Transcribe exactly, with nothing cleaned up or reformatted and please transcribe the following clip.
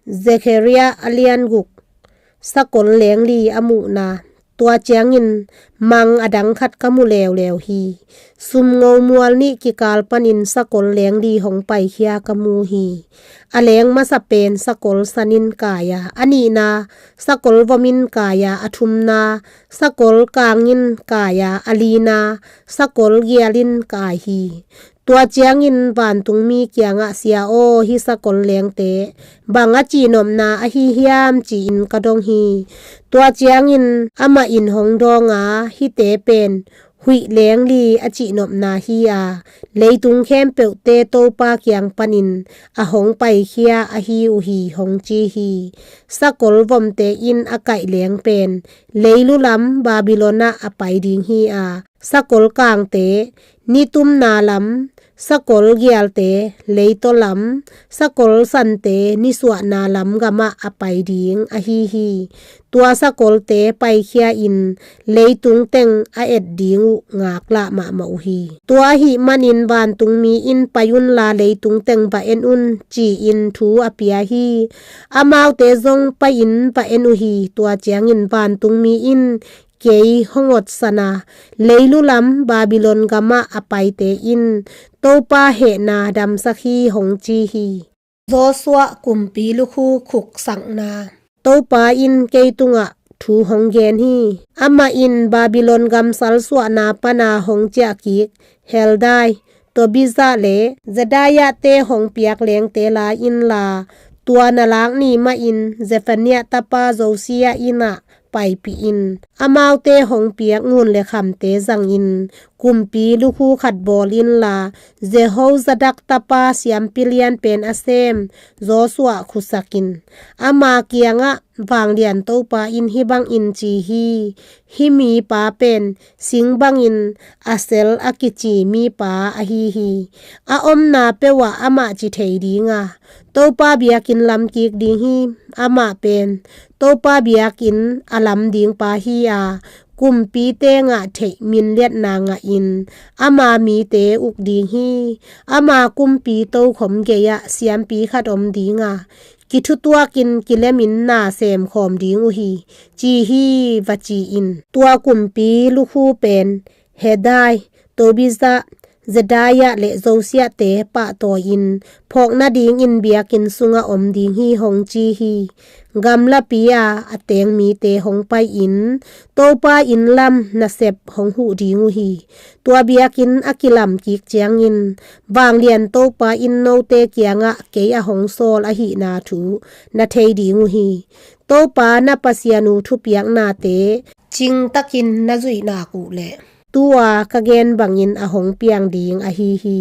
Zekhariah a lian guk, sakol leng li a muhna. Tua ciangin mang a dang khat ka mu leuleu hi. Sumngo mual nih kikal panin sakol leng li hong paikhia ka mu hi. A leng masa pen sakol sanin kai a, a nihna sakol vomin kai a, a thumna sakol kangin kai a, a lina sakol gialin kai hi. Tua ciangin vantungmi kiangah, "Sia aw, hih sakol lengte bang a cihnopna ahi hiam?" ci-in ka dong hi. Tua ciangin amah in hong dawng a, "Hihte pen huih leng li a cihnopna hi a, leitung khempeuhte Topa kiang panin a hong paikhia ahi uh hi," hong ci hi. Sakol vomte in a kaih leng pen leilu lam Babylon ah a pai ding hi a, sakol kangte nitumna lam, sakol gialte leitaw lam, sakol sante nisuahna lam gamah a pai ding ahi hi. Tua sakolte paikhia in leitung teng a et ding uh ngaklah mahmah uh hi. Tua ahih manin vantungmi in, "Pai unla leitung teng va en un," ci-in thu a pia hi. Amaute zong pai-in va en uh hi. Tua ciangin vantungmi in, "Kei hong otsan a, leilu lam Babylon gamah a paite in Topa hehna damsak hi," hong ci hi. Joshua kumpi lukhu khuksakna. Topa in kei tungah thu hong gen hi. Amah in Babylon gam salsuahna pana hong ciahkik Heldai, Tobijah le Jedaiah te hong piak lengte la inla, tua na lak ni mahin Zephaniah tapa Josiah inn ah paipih in. Amaute hong piak ngun le khamte zangin kumpi lukhu khat bawl inla, Jehozadak tapa siampi lianpen a sem Joshua khusak in. Ama kiangah, "Vanglian Topa in hih bangin ci hi: Hih mipa pen sing bangin Asel a kici mipa ahi hi. A omna peuhah amah ci thei ding a, Topa biakinn lam kik ding hi. Amah pen Topa biakinn a lam ding pa hi a, kumpite ngah theih minliatna ngahin ama mite uk ding hi. Ama kumpi tokhom gei-ah siampi khat om ding a, kithutuakin kilemin na semkhawm ding uh hi," ci hi, va ci in. Tua kumpi lukhu pen Heldai, Tobijah, Jedaiah le Josiah te pahtawi-in phawk nadingin biakinn sungah om ding hi, hong ci hi. Gamlapi a a teng mite hong pai-in Topa inn lam nasep hong huh ding uh hi. Tua biakinn a kilam kik ciangin Vanglian Topa in note kiangah kei a hong sawl ahihna thu na thei ding uh hi. Topa na Pasian uh thupiaknate cingtakin na zuih nak uh leh, tu-a ka gen bangin a hong piang ding ahi hi.